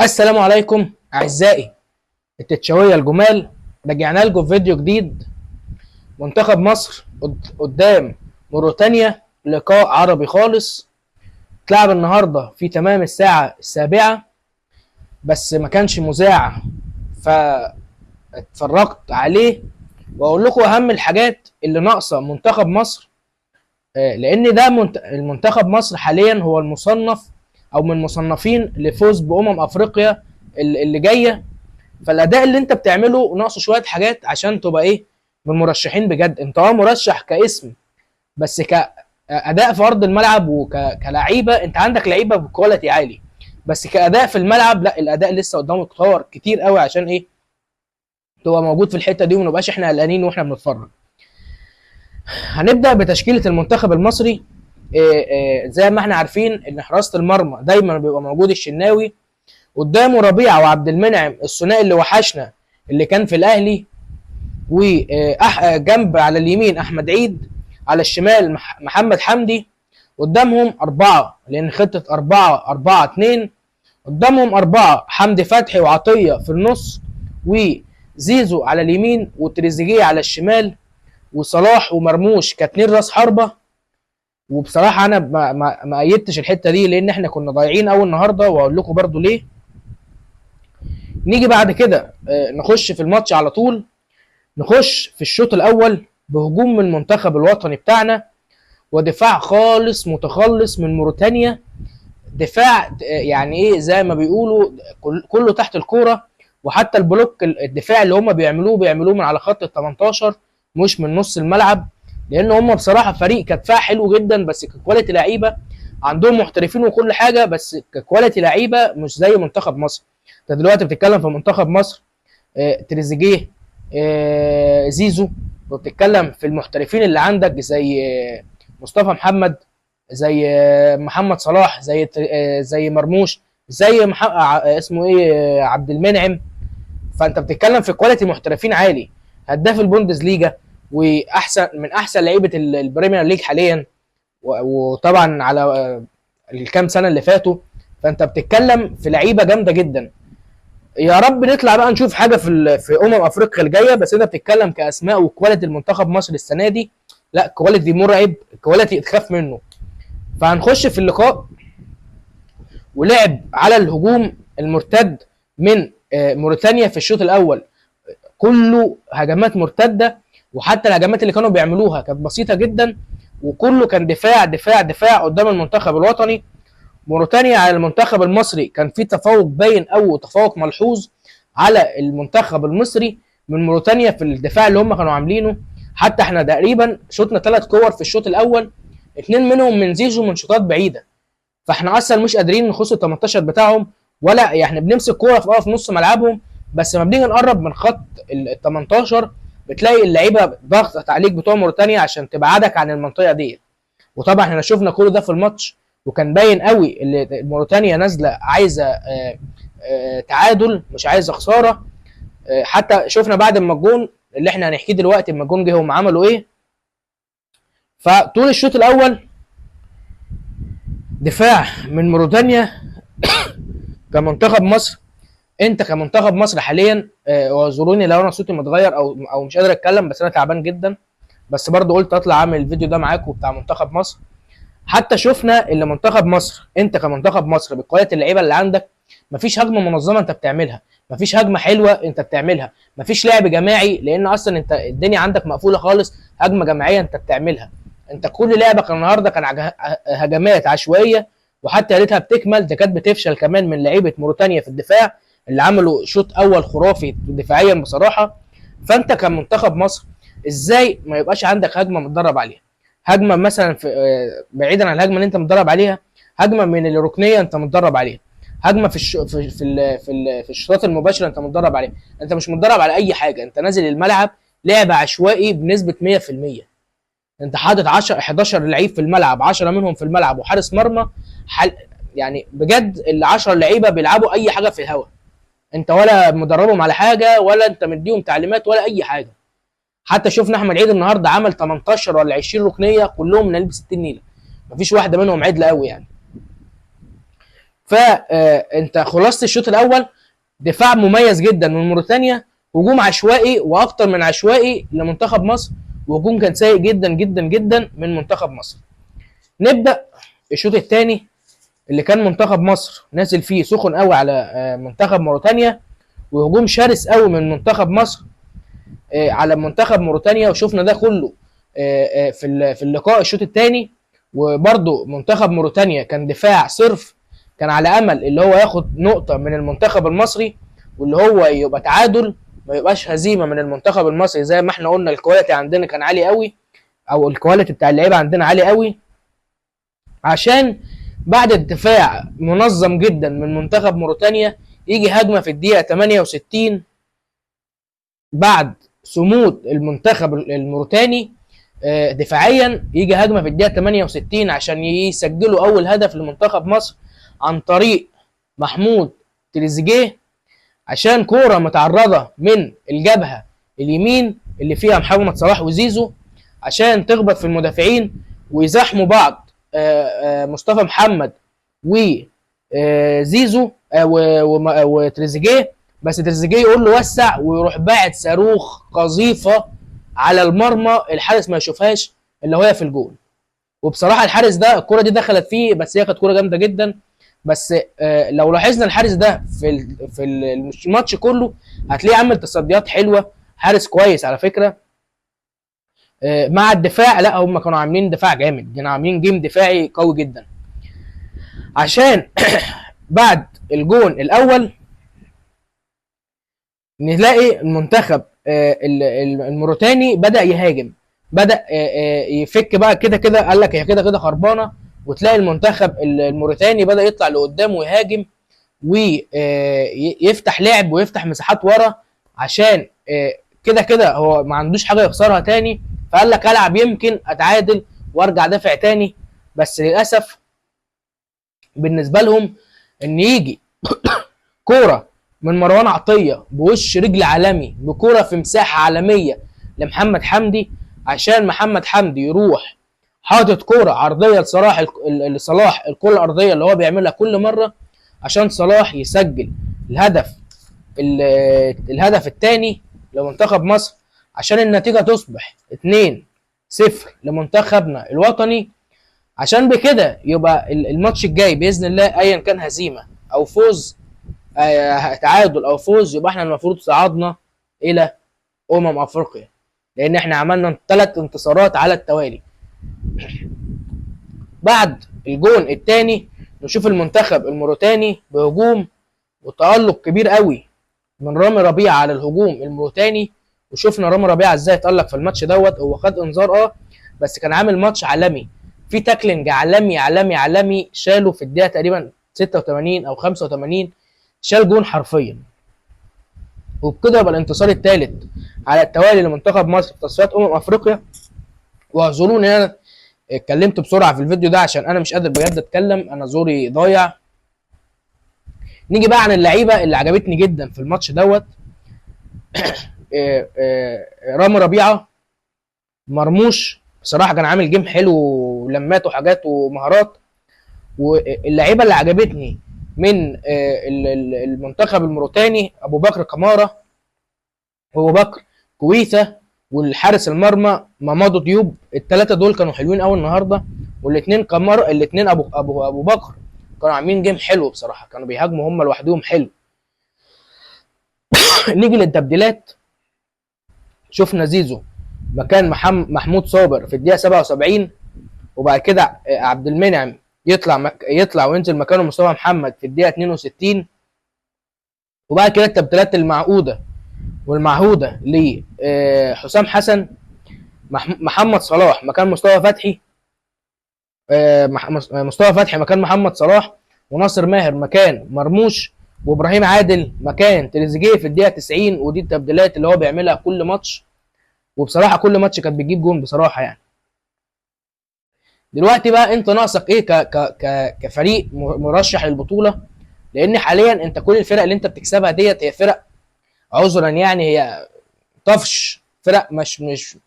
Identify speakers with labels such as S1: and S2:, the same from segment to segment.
S1: السلام عليكم اعزائي التتشاويه الجمال، رجعنا لكم في فيديو جديد. منتخب مصر قدام موريتانيا، لقاء عربي خالص اتلعب النهارده في تمام الساعة 7، بس ما كانش مذاع فاتفرجت عليه. واقول لكم اهم الحاجات اللي ناقصه منتخب مصر، لان ده المنتخب مصر حاليا هو المصنف او من المصنفين لفوز بامم افريقيا اللي جاية. فالاداء اللي انت بتعمله ناقصه شوية حاجات عشان تبقى ايه من المرشحين بجد. انت مرشح كاسم، بس كاداء في ارض الملعب وكلعيبه انت عندك لعيبة ب quality عالي، بس كاداء في الملعب لا، الاداء لسه قدامه تطور كتير قوي عشان ايه تبقى موجود في الحتة دي وما نبقاش احنا قلقانين واحنا بنتفرج. هنبدا بتشكيله المنتخب المصري. زي ما احنا عارفين ان حراسة المرمى دايما بيبقى موجود الشناوي، قدامه ربيعة وعبد المنعم الثنائي اللي وحشنا اللي كان في الاهلي، وجنب على اليمين احمد عيد، على الشمال محمد حمدي، قدامهم 4 لان خطه 4-4-2، قدامهم 4 حمدي فتحي وعطية في النص، وزيزو على اليمين وتريزيجيه على الشمال، وصلاح ومرموش كاتنين راس حربه. وبصراحة انا ما ايدتش الحتة دي لان احنا كنا ضايعين اول النهارده، واقول لكم برضو ليه. نيجي بعد كده، نخش في الماتش على طول. نخش في الشوط الاول بهجوم من المنتخب الوطني بتاعنا ودفاع خالص متخلص من موريتانيا. دفاع يعني ايه زي ما بيقولوا كله تحت الكورة، وحتى ال block الدفاع اللي هم بيعملوه من على خط ال 18 مش من نص الملعب، لان هم بصراحة فريق كدفاع حلو جدا، بس ك quality لعيبة عندهم محترفين وكل حاجة، بس ك quality لعيبة مش زي منتخب مصر. انت دلوقتي بتتكلم في منتخب مصر، تريزيجيه، زيزو، وبتتكلم في المحترفين اللي عندك زي مصطفى محمد، زي محمد صلاح، زي مرموش، زي اسمه ايه، عبد المنعم. فانت بتتكلم في quality محترفين عالي، هداف البوندسليجا واحسن من احسن لعيبة البريمير ليج حاليا، وطبعا على الكام سنة اللي فاتوا. فانت بتتكلم في لعيبة جامدة جدا. يا رب نطلع بقى نشوف حاجة في افريقيا الجاية. بس انت بتتكلم كاسماء و quality المنتخب مصر السنة دي، لا quality مرعب، quality تخاف منه. فهنخش في اللقاء ولعب على الهجوم المرتد من موريتانيا في الشوط الاول، كله هجمات مرتدة، وحتى الهجمات اللي كانوا بيعملوها كانت بسيطة جدا، وكله كان دفاع دفاع دفاع قدام المنتخب الوطني. موريتانيا على المنتخب المصري كان في تفوق باين او تفوق ملحوظ على المنتخب المصري من موريتانيا في الدفاع اللي هم كانوا عاملينه. حتى احنا تقريبا شطنا 3 كور في الشوط الاول، 2 منهم من زيزو من شوطات بعيدة، فاحنا اصلا مش قادرين نخش ال 18 بتاعهم، ولا يعني بنمسك كورة في نص ملعبهم، بس لما بنيجي نقرب من خط ال 18 بتلاقي اللعيبة ضغطت عليك بتوع موريتانيا عشان تبعدك عن المنطقة دي. وطبعا احنا شفنا كل ده في الماتش، وكان باين قوي ان موريتانيا نازله عايزه تعادل، مش عايزه خسارة. حتى شفنا بعد ما الجون اللي احنا هنحكيه دلوقتي، اما الجون جه هم عملوا ايه. فطول الشوط الاول دفاع من موريتانيا. كمنتخب مصر، انت كمنتخب مصر حاليا، اعذروني لو انا صوتي متغير او مش قادر اتكلم، بس انا تعبان جدا، بس برضو قلت اطلع اعمل الفيديو ده معاكم بتاع منتخب مصر. حتى شفنا اللي منتخب مصر، انت كمنتخب مصر ب quality اللعيبة اللي عندك، مفيش هجمة منظمة انت بتعملها، مفيش هجمة حلوة انت بتعملها، مفيش لعب جماعي، لان اصلا انت الدنيا عندك مقفولة خالص. هجمة جماعية انت بتعملها، انت كل لعبك النهارده كان هجمات عشوائية، وحتى يا ريتها بتكمل، ده كانت بتفشل كمان من لعيبة موريتانيا في الدفاع اللي عملوا شوط اول خرافي دفاعيا بصراحة. فانت كمنتخب مصر ازاي ما يبقاش عندك هجمة متدرب عليها؟ هجمة مثلا في بعيدا عن الهجمة اللي انت متدرب عليها، هجمة من الركنيه انت متدرب عليها، هجمة في الش... في في ال... في, ال... في الشوطات المباشرة انت متدرب عليها. انت مش متدرب على اي حاجة، انت نازل الملعب لعب عشوائي بنسبة 100%. انت حاطط 10 11 لعيب في الملعب، 10 منهم في الملعب وحارس مرمى. يعني بجد ال 10 لعيبة بيلعبوا اي حاجة في الهوا، انت ولا مدربهم على حاجة ولا انت مديهم تعليمات ولا اي حاجة. حتى شفنا احمد عيد النهارده عمل 18 ولا 20 ركنيه كلهم من قلب 60 نيله، مفيش واحدة منهم عدله قوي يعني. فانت خلصت الشوط الاول دفاع مميز جدا من موريتانيا، هجوم عشوائي واكتر من عشوائي لمنتخب مصر، وهجوم كان سيء جدا جدا جدا من منتخب مصر. نبدا الشوط الثاني اللي كان منتخب مصر نازل فيه سخن قوي على منتخب موريتانيا، وهجوم شرس قوي من منتخب مصر على منتخب موريتانيا، وشفنا ده كله في اللقاء الشوط الثاني. وبرده منتخب موريتانيا كان دفاع صرف، كان على امل اللي هو ياخد نقطة من المنتخب المصري واللي هو يبقى تعادل، ما يبقاش هزيمة من المنتخب المصري. زي ما احنا قلنا ال quality عندنا كان عالي قوي، او ال quality بتاع اللعيبة عندنا عالي قوي، عشان بعد الدفاع منظم جدا من منتخب موريتانيا يجي هجمة في الدقيقة 68 بعد صمود المنتخب الموريتاني دفاعيا، يجي هجمة في الدقيقة 68 عشان يسجلوا اول هدف لمنتخب مصر عن طريق محمود تريزيجيه، عشان كورة متعرضه من الجبهة اليمين اللي فيها محمد صلاح وزيزو، عشان تخبط في المدافعين ويزاحموا بعض مصطفى محمد وزيزو وتريزيجيه، بس تريزيجيه يقول له وسع ويروح باعت صاروخ قذيفه على المرمى، الحارس ما يشوفهاش الا وهي في الجول. وبصراحة الحارس ده الكره دي دخلت فيه، بس هي كانت كره جامدة جدا. بس لو لاحظنا الحارس ده في الماتش كله هتلاقيه عامل تصديات حلوة، حارس كويس على فكرة. مع الدفاع لا، هم كانوا عاملين دفاع جامد، كانوا عاملين game دفاعي قوي جدا. عشان بعد الجون الاول نلاقي المنتخب الموريتاني بدأ يهاجم، بدأ يفك بقى كده كده، قال لك هي كده كده خربانة، وتلاقي المنتخب الموريتاني بدأ يطلع لقدام ويهاجم ويفتح لعب ويفتح مساحات ورا، عشان كده كده هو ما عندوش حاجة يخسرها تاني، فقال لك العب يمكن اتعادل وارجع دافع تاني. بس للاسف بالنسبة لهم ان يجي كورة من مروان عطية بوش رجل عالمي، بكوره في مساحة عالمية لمحمد حمدي، عشان محمد حمدي يروح حاطط كورة عرضية لصلاح، الكره الارضية اللي هو بيعملها كل مرة، عشان صلاح يسجل الهدف الثاني لمنتخب مصر، عشان النتيجة تصبح 2-0 لمنتخبنا الوطني. عشان بكده يبقى الماتش الجاي باذن الله ايا كان هزيمة او فوز، تعادل او فوز، يبقى احنا المفروض صعدنا الى افريقيا، لان احنا عملنا 3 انتصارات على التوالي. بعد الجون الثاني نشوف المنتخب الموريتاني بهجوم وتألق كبير قوي من رامي ربيعة على الهجوم الموريتاني، وشفنا رامي ربيعة ازاي اتألق في الماتش دوت. هو خد انذار بس كان عامل ماتش عالمي، في tackling عالمي عالمي عالمي، شاله في الدقيقة تقريبا 86 او 85، شال جون حرفيا. وبكده يبقى الانتصار الثالث على التوالي لمنتخب مصر في تصفيات افريقيا. واعذروني ان انا اتكلمت بسرعة في الفيديو ده عشان انا مش قادر بجد اتكلم، انا زوري ضايع. نيجي بقى عن اللعيبة اللي عجبتني جدا في الماتش دوت. رامي ربيعة، مرموش بصراحة كان عامل game حلو ولمات وحاجات ومهارات. واللعيبة اللي عجبتني من المنتخب الموريتاني ابو بكر كمارة، ابو بكر كويتا، والحارس المرمى مامادو ديوب. الثلاثة دول كانوا حلوين قوي النهارده، والاثنين كمار، الاثنين ابو بكر كانوا عاملين game حلو بصراحة، كانوا بيهاجموا هم لوحدهم حلو. نيجي للتبديلات، شفنا زيزو مكان محمود صابر في الدقيقة 77، وبعد كده عبد المنعم يطلع وينزل مكانه مصطفى محمد في الدقيقة 62. وبعد كده التبديلات المعقودة والمعهوده لحسام حسن، محمد صلاح مكان مصطفى فتحي، مصطفى فتحي مكان محمد صلاح، وناصر ماهر مكان مرموش، وابراهيم عادل مكان تريزيجيه في الدقيقة 90. ودي التبديلات اللي هو بيعملها كل ماتش، وبصراحة كل ماتش كانت بتجيب جون بصراحة. يعني دلوقتي بقى انت ناقصك ايه ك ك ك كفريق مرشح للبطولة؟ لان حاليا انت كل الفرق اللي انت بتكسبها ديت هي فرق عذرا يعني هي طفش، فرق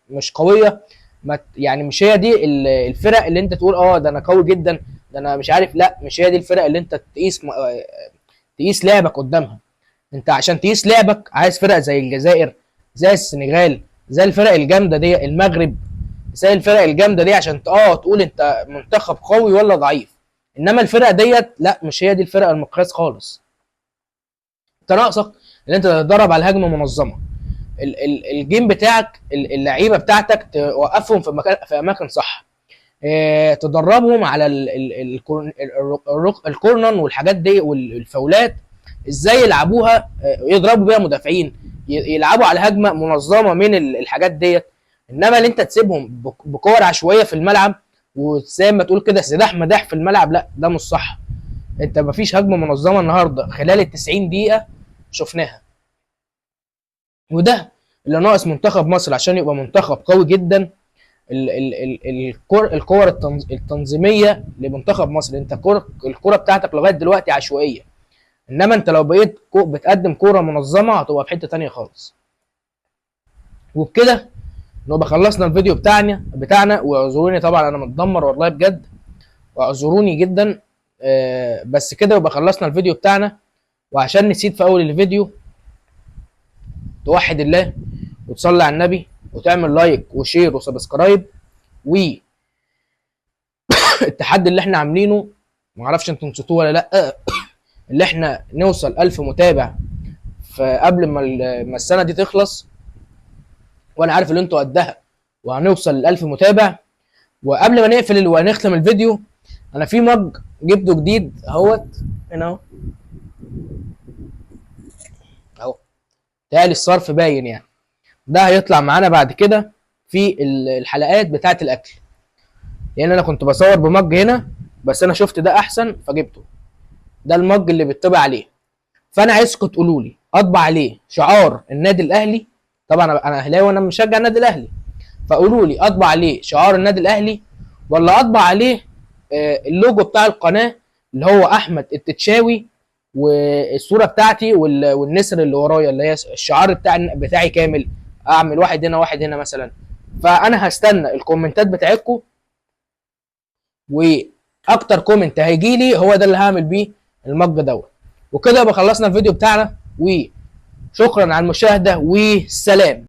S1: مش قوية، ما يعني مش هي دي الفرق اللي انت تقول ده انا قوي جدا، ده ده انا مش عارف. لا، مش هي دي الفرق اللي انت تقيس لعبك قدامها. انت عشان تقيس لعبك عايز فرق زي الجزائر، زي السنغال، زي الفرق الجامدة دي، المغرب، زي الفرق الجامدة دي، عشان تقول انت منتخب قوي ولا ضعيف. انما الفرق ديت لا، مش هي دي الفرق المقياس خالص. انت ناقصك ان انت تتدرب على هجمة منظمة، ال game بتاعك، اللعيبة بتاعتك توقفهم في مكان، في اماكن صح، تدربهم على ال corner والحاجات دي والفاولات ازاي يلعبوها، يضربوا بيها مدافعين، يلعبوا على هجمة منظمة من الحاجات ديت. انما اللي انت تسيبهم بكور عشوائية في الملعب وزي ما تقول كده سداح مداح في الملعب، لا ده مش صح. انت مفيش هجمة منظمة النهارده خلال ال 90 دقيقة شفناها، وده اللي ناقص منتخب مصر عشان يبقى منتخب قوي جدا. الكور التنظيمية لمنتخب مصر، انت الكره بتاعتك لغاية دلوقتي عشوائية، انما انت لو بقيت بتقدم كورة منظمة هتبقى في حتة تانية خالص. وبكده نبقى خلصنا الفيديو بتاعنا، واعذروني طبعا انا متدمر والله بجد، واعذروني جدا، بس كده يبقى خلصنا الفيديو بتاعنا. وعشان نسيت في اول الفيديو توحد الله وتصلي على النبي وتعمل like و share و subscribe، و التحدي اللي احنا عاملينه معرفش انتوا نسيتوه ولا لا، اللي احنا نوصل 1000 متابع فقبل ما السنة دي تخلص، وانا عارف ان انتوا قدها وهنوصل ل 1000 متابع. وقبل ما نقفل ونختم الفيديو، انا في mug جبته جديد اهوت هنا اهو، اهو تالي الصرف باين يعني، ده هيطلع معانا بعد كده في الحلقات بتاعه الاكل، لان انا كنت بصور ب mug هنا بس انا شفت ده احسن فجبته، ده ال mug اللي بيطبع عليه. فانا عايزكم تقولوا لي اطبع عليه شعار النادي الاهلي، طبعا انا اهلاوي وانا مشجع النادي الاهلي، فقولوا لي اطبع عليه شعار النادي الاهلي ولا اطبع عليه اللوجو بتاع القناة اللي هو احمد التتشاوي والصورة بتاعتي والنسر اللي ورايا اللي هي الشعار بتاعي كامل، اعمل واحد هنا واحد هنا مثلا. فانا هستنى الكومنتات بتاعتكم، واكتر comment هيجي لي هو ده اللي هعمل بيه ال mug دوت. وكده يبقى خلصنا الفيديو بتاعنا، وشكرا على المشاهدة وسلام.